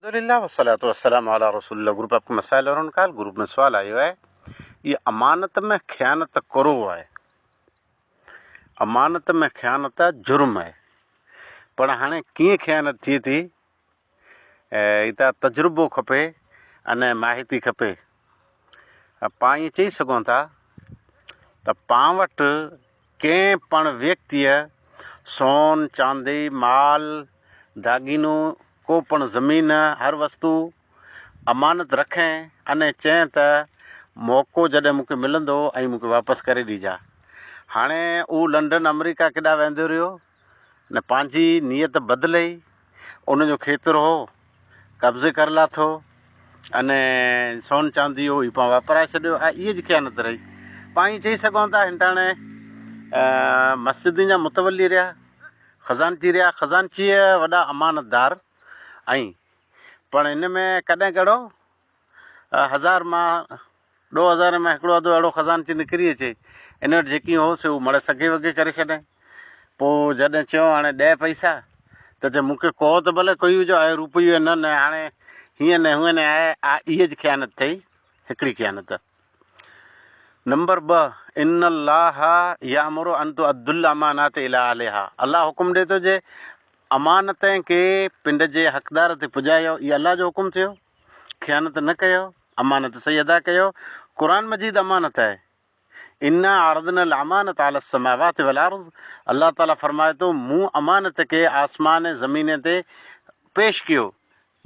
الحمدلله والصلوة والسلام علي رسول الله گروپ آپ مسائل اور انڪال گروپ ۾ سوال آيو آهي اي امانت ۾ خيانت ڪرو آهي امانت ۾ خيانت جرم آهي پر هاڻي ڪيئن خيانت ٿئي ٿي اي ته تجربو کپي ان ماهتي کپي پان ائين چئي سگهون ٿا ته پان وٽ ڪنهن پڻ ويڪتيء سون، چاندي، مال، داڳينو، ڪو پڻ زمين، هر وستو امانت رکين اني چئين ته موقعو جڏهن مون کي ملندو ۽ مون کي واپس ڪري ڏيجا. هاڻي هو لنڊن آمريڪا ڪيڏانهن ويندو رهيو نه پنهنجي نيت بدلئي، ان جو کيتر هو، قبضي ڪر لاٿو اني سون چاندي هو هي پان واپرائي ڇڏيو ۽ اهي جي خيانت رهي. پان ائين چئي سگهون ٿا هنٽاڻي مسجدن جا متولي رهيا، خزانچي رهيا، خزانچيء وڏا امانتدار ۽ پڻ ان ۾ ڪڏهن ڪهڙو هزار مان ڏو هزارن مان هڪڙو اڌو اهڙو خزانچي نڪري اچي، ان وٽ جيڪي هو سي هو مڙس سگهي وگهي ڪري ڇڏين. پوء جڏهن چيو هاڻي ڏهه پئسا ته چي مون کي ڪو ته ڀلي ڪوئي جو آهي روپيو نه نه هاڻي هيئن نه هونئن نه آهي آ اهي جي خيانت ٿئي هڪڙي خيانت. نمبر ٻه، ان الله يامر ان تؤدوا الامانات الي اهلها الله حڪم ڏئي ٿو جي امانتين کي پنڊ جي حقدار تي پڄايو اهي الله جو حڪم ٿيو. خيانت نه ڪيو، امانت صحيح ادا ڪيو، قرآن مجيد امانت آهي، انا عرضنا الامانة علي السماوات والارض الله تعالي فرمائي ٿو مون امانت کي آسمان ۽ زمين تي پيش ڪيو،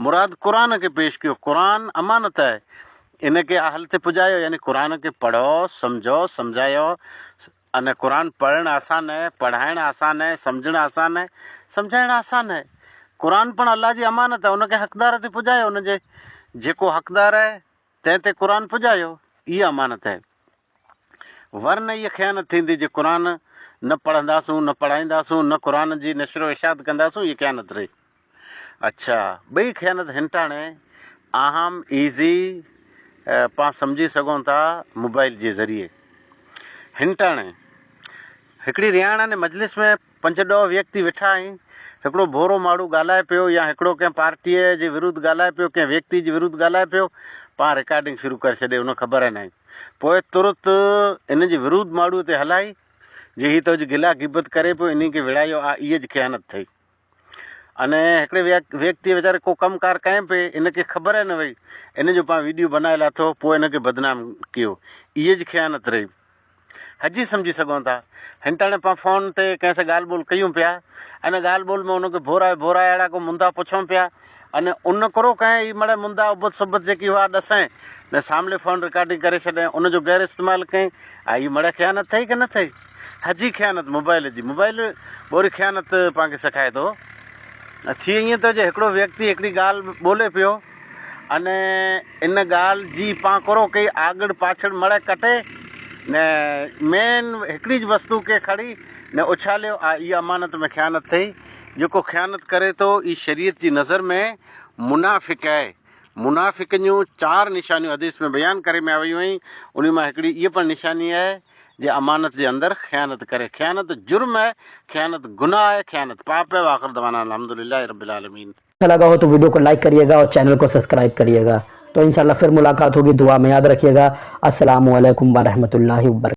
مراد قرآن کي پيش ڪيو، قرآن امانت آهي، ان کي اهل تي پڄايو يعني قرآن کي پڙهو، سمجهو، سمجهايو، ان قرآن پڙهڻ آسان آهي، پڙهائڻ آسان آهي، سمجهڻ آسان آهي، سمجهائڻ آسان آهي. قرآن پڻ الله جي امانت آهي، ان کي حقدار تي پڄايو، ان جي جيڪو حقدار آهي تنهن تي قرآن پڄايو، اها امانت آهي. ورنه اها خيانت ٿيندي جي قرآن نه پڙهنداسون، نه پڙهائينداسون، نه قرآن جي نشر و اشاعت ڪنداسون، اها خيانت رهي. اڇا ٻئي خيانت هنٽاڻي عام ايزي پان سمجهي سگهون ٿا موبائل جي ذريعي هنٽاڻي هڪڙي رياڻ اني مجلس ۾ پنج ڏهه ويڪتي ويٺا آهن هڪڙو ڀورو ماڙهو ڳالهائي پيو يا هڪڙو ڪنهن پارٽيء جي ورود ڳالهائي پيو ڪنهن ويڪتي جي ورود ڳالهائي پيو پان رڪارڊنگ شروع ڪري ڇڏي ان خبر ناهي پوء ترت ان جي ورود ماڙهو تي هلائي جي هي تو جي گلا غيبت ڪري پيو انهي کي وڙهايو آ ايء جي خيانت ٿئي. اني هڪڙي ويڪتيء ويچاري ڪو ڪم ڪار ڪيم پئي، ان کي خبر ئي نه وئي، ان جو پان ويڊيو بنائي لاٿو، پوء ان کي بدنام ڪيو. اهي جي خيانت رهي. هجي سمجهي سگهون ٿا. هنٽاڻي پان فون تي ڪنهن سان ڳالهه ٻولهه ڪيون پيا، ان ڳالهه ٻولهه ۾ ان کي ڀورائي ڀورائي اهڙا ڪو مندا پڇون پيا، ان ان ڪرو ڪنهن ئي مڙئي مندا ابت سبت جيڪي هئا ڏسين نه ساملي فون رڪارڊنگ ڪري ڇڏين ان جو غير استعمال ڪئين آ هي مڙئي خيانت ٿئي ڪي نه ٿئي هجي خيانت موبائل جي موبائل ٻوري خيانت پان کي سکائي ٿو ٿئي ائين ٿو جي هڪڙو ويڪتي هڪڙي ڳالهه ٻولي پيو ان ان ڳالهه جي پان ڪرو ڪئي آڳڙ پاڇڙ مڙئي ڪٽي نه مين هڪڙي وستو کي کڻي نه اڇاليو آ اها امانت ۾ خيانت ٿئي جيڪو خيانت ڪري ٿو اي شريعت جي نظر ۾ منافق آهي. منافقن جون چار نشانيون حديث ۾ بيان ڪري ميا ويون آهن، انهي مان هڪڙي اها پڻ نشاني آهي جي امانت جي اندر خيانت ڪري. خيانت جرم آهي، خيانت گناهه آهي، خيانت پاپ آهي. واخر دعوانا الحمد لله رب العالمين. اچھا لگا هو تو ويڊيو کو لائيڪ ڪريي گا اور چينل کو سبسڪرائب ڪريي گا تو انشاء الله فر ملاقات هوگي دعا ۾ ياد رکيي گا السلام عليڪم ورحمة الله وبرڪاته.